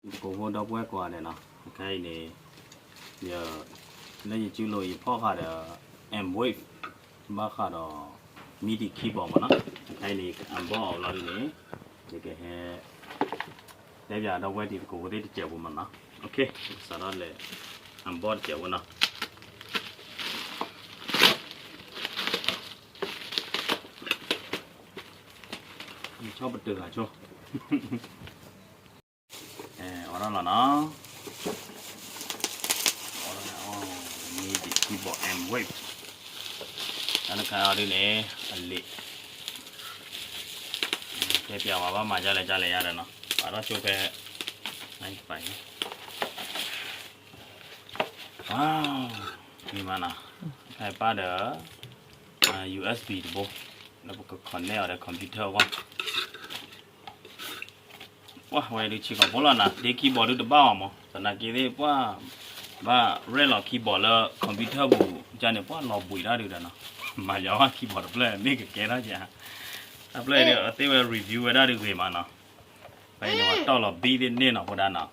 ကိးဖိဒီပုၢ်ဝဲၢ်ကိးဂၤဒဲးနီၤ, ခဲအံၤန့ၣ် ယ လၢယစုလိၤ ယဖီၣ်ဃာ်ဒီး M-Wave ဘၣ်ဃးဒီး MIDI keyboard မ့ၢ်နီၤ. ခဲအံၤန့ၣ် unbox အီၤလီၤဒ်န့ၣ် ယကဟဲ တဲပၠးဒီပုၢ်ဝဲၢ်တံၤသကိးဖိသ့ၣ်တစဲးဖိမ့ၢ်နီၤ. စးထီၣ်လဲၤ unbox တစဲးဖိနီၤ. ဆီၣ်ပတုာ်ဂၤဆိ အီၤဒၣ်လီၤနီၤ, MIDI keyboard M-Wave တၢ်တခါအီၤဒ်န့ၣ် အလံာ် တဲပၠးဝဲဘၣ်မၤဒ်လဲၣ်ဒ်လဲၣ်ယါဒီးနီၤ, ပာ်ထီၣ်ဆိဖဲ မ့ၢ်မးနီၤ, ဟဲပၣ်ဒီး USB တဘိ လၢပက connect အီၤဒီး computer အဂီၢ် ပှၢ်ဝဲဒုးဆံးကိာ်ဖိလီၤနီၤ, ဒ့ keyboard ဒုးတဘၣ်အီၤမး, သနာ်က့သ့ၣ်ပှၢ် ဘၣ်ရဲၣ်လီၤ keyboard လၢ computer ပူၤကန့ၣ် ပှၢ်လီၤဘှံးတၢ်ဒုးဒီးနီၤ, မၤယၤဝဲ keyboard တဖျၢၣ်မ့ၢ်ကကဲထီၣ်ကဲ, တၢ်ဖျၢၣ်အံၤဒုး အသ့ၣ်ဝဲ review ဝဲဒၣ်ဒုးဂ့ၤမးနီၤ, ဖဲအံၤန့ၣ် ပှၤတီၢ်လီၤ beat သ့ၣ်န့ၢ်နီၤဖိဒါနီၤ,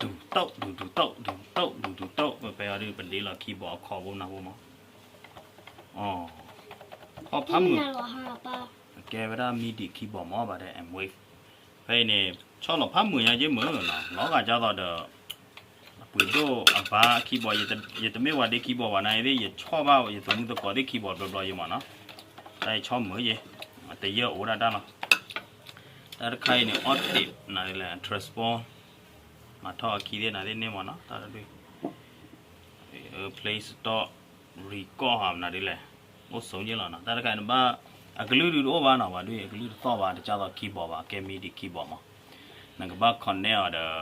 ဒုးတိၢ်ဒုးဒုးတိၢ်ဒုးတိၢ်ဒုးဒုးတိၢ် ဖဲအံၤဒုး ပဒ့လီၤ keyboard အခီဖိနီၤဖိမး, ခီၣ်ဖးမုာ် ကဲဝဲဒၣ် MIDI keyboard မးဘၣ်ဒီး M-Wave ဖဲအံၤန့ၣ် ဆီၣ်လီၤဖးမုာ်ညါယ့ၢ်မုာ်နီၤ, လီၤဂာ်ဒ်သိးဒီး အပှ့ၤဒိၣ်အဘါ keyboard ယတမ့ၢ်ဝဲဒ့ keyboard ဘၣ်နာ်အံၤသ့ၣ် ယဆီၣ်ဘၣ်ယသမူသကိးသ့ၣ် keyboard ဘျီဘျီယ့ၢ်မးနီၤ, တၢ်အံၤဆီၣ်မုာ်ယ့ၢ်, တယၢၢ်အိၣ်ဒၣ်တၢ်လီၤ, တၢ်တခါအံၤန့ၣ် octave နၤဒ်လဲၣ် transform မၤထီၣ်အခံသ့ၣ်နၤသ့ၣ်န့ၣ်မးနီၤ, တၢ်တဒု Play Store record ဟးနၤဒ်လဲၣ်, အိၣ်ဆိးယ့ၢ်လီၤနီၤ, တၢ်တခါအံၤနဘၣ် အကလုၢ်ဒုးတအိၣ်ဘၣ်နီၤ, ဘၣ်ဒုးအကလုၢ်တသီၣ်ဘၣ် တကၢ်သိး keyboard ဘၣ် ကဲ MIDI keyboard မး, နကဘၣ် connect အီၤဒီး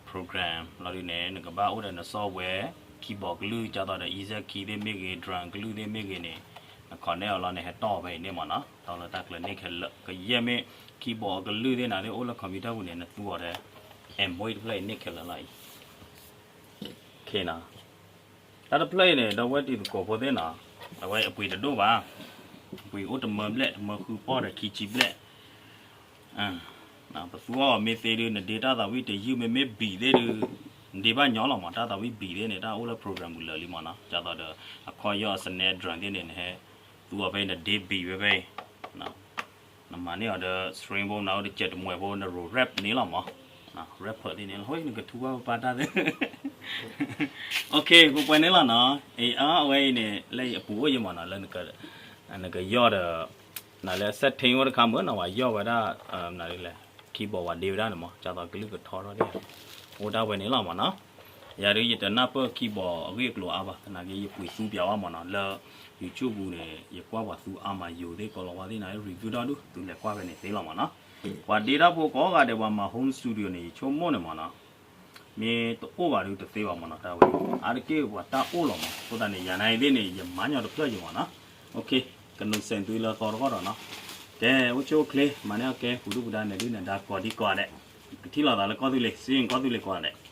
program လီၤဒုးန့ၣ် နကဘၣ်အိၣ်ဒီးန software, keyboard ကလုၢ် ကၢ်သိးဒီး EZ Key သ့ၣ်မ့ၢ်ဂ့ၤ drum ကလုၢ်သ့ၣ်မ့ၢ်ဂ့ၤန့ၣ် န connect အီၤလီၤန့ၣ် ဟဲတီၢ်ဖဲအံၤန့ၣ်မးနီၤ, တီၢ်လၢတၢ်ကျၢၤန့ၢ်ခဲလၢာ်, ကယဲၢ်မ့ၢ် keyboard အကလုၢ်သ့ၣ်နၤသ့ၣ်အိၣ်လၢ computer ပူၤန့ၣ် နသူအီၤဒီး M-Wave တဖျၢၣ်အံၤန့ၢ်ခဲလၢာ်လီၤအံၤ တၢ်တဖျၢၣ်အံၤန့ၣ် ဒီပုၢ်ဝဲၢ်တံၤသကိးဖိသ့ၣ်နီၤ, အဝဲအပှ့ၤတဒိၣ်ဘၣ်, အပှ့ၤအိၣ်တမၢဘျဲၣ် တမၢဃုပီၢ်ဒီးခံဆံဘျဲၣ်, ပသူအီၤမ့ၢ်သ့ဒုး နဒ့တၢ်သးဝံၣ်တယုၢ်မ့မ့ၢ် beat သ့ၣ်ဒုး, နဒ့ဘၣ်ညီလီၤမး, တၢ်သးဝံၣ် beat သ့ၣ်န့ၣ် တၢ်အိၣ်လၢ program ပူၤလၢာ်လံမးနီၤ, ကၢ်သိးဒီး အခီၣ်ယီၢ် snare drum သ့ၣ်န့ၣ် နဟဲသူအီၤဖဲအံၤ နဒ့ beat ဝဲဖဲအံၤ နမၤန့ၢ်အီၤဒီး string ဖိ နအိၣ်တစဲးတမှဲးဖိ နရိး rap န့ၣ်လီၤမး, rap သ့ၣ်န့ၣ်လီၤ, ဟိ နကထူဘၣ်ပပၢ်တၢ်သ့ၣ်, ပှဲၤပှဲၤန့ၣ်လီၤနီၤ, အဝဲအံၤန့ၣ် လၢအပူၤအိၣ်ယ့ၢ်မးနီၤ, လၢ နကယီၢ်ဒီး နလဲၤ setting ဝဲတခါမုၢ်နီၤ, ပှၤယီၢ်ဝဲဒၣ် နလဲၤ keyboard ပှၤဒ့ဝဲဒၣ်န့ၣ်မး, ကၢ်သိးကလုၢ်ကထီထီၣ်ဒၣ် အိၣ်ဒၣ်ဝဲန့ၣ်လီၤမးနီၤ, ယၤဒုးယတနၢ်ပၢၢ် keyboard အဂ့ၢ်အကျိၤအါဘၣ်, သနာ်က့ယပှ့ၤသူပျးဝဲမးနီၤ, လၢ YouTube ပူၤန့ၣ် ယကွၢ်ပှၤသူအါမးယိၤသ့ၣ် ကိးလီၤဝါသ့ၣ်နၤ review ဒီဒူၣ် သုလဲၤကွၢ်ဖဲန့ၣ်သ့လီၤမးနီၤ, ပှၤဒ့တၢ်ဖိကိးဂၤဒဲး ပှၤမၤ home studio န့ၣ် ယဆိကမိၣ်န့ၣ်မးနီၤ မ့ၢ်တအိၣ်ဘၣ်ဒုးတသ့ဘၣ်မးနီၤ, တၢ်ဝဲ အါတက့ၢ်ပှၤတၢ်အိၣ်လီၤမး, အဃိသတးန့ၣ် ယၤနၤအံၤသ့ၣ်န့ၣ် ယမၤညီတဖျၢၣ်ယ့ၢ်မးနီၤ, ကနုာ်စဲးသုလၢသီတဂီၢ်ဒီးနီၤ, ကဲ အိၣ်ဆူၣ်အိၣ်ချ့ မၤန့ၢ်အီၣ်ကဲ ပူၤဒုၣ်ပူၤဒါ နဒုၣ်နဒါ ကိးဒံကိးဂၤဒဲး, ကထံၣ်လိာ်သးလၢကီၢ်သူလ့ၤ စ့ၢ်ကီးကီၢ်သူလ့ၤကိးဂၤဒဲး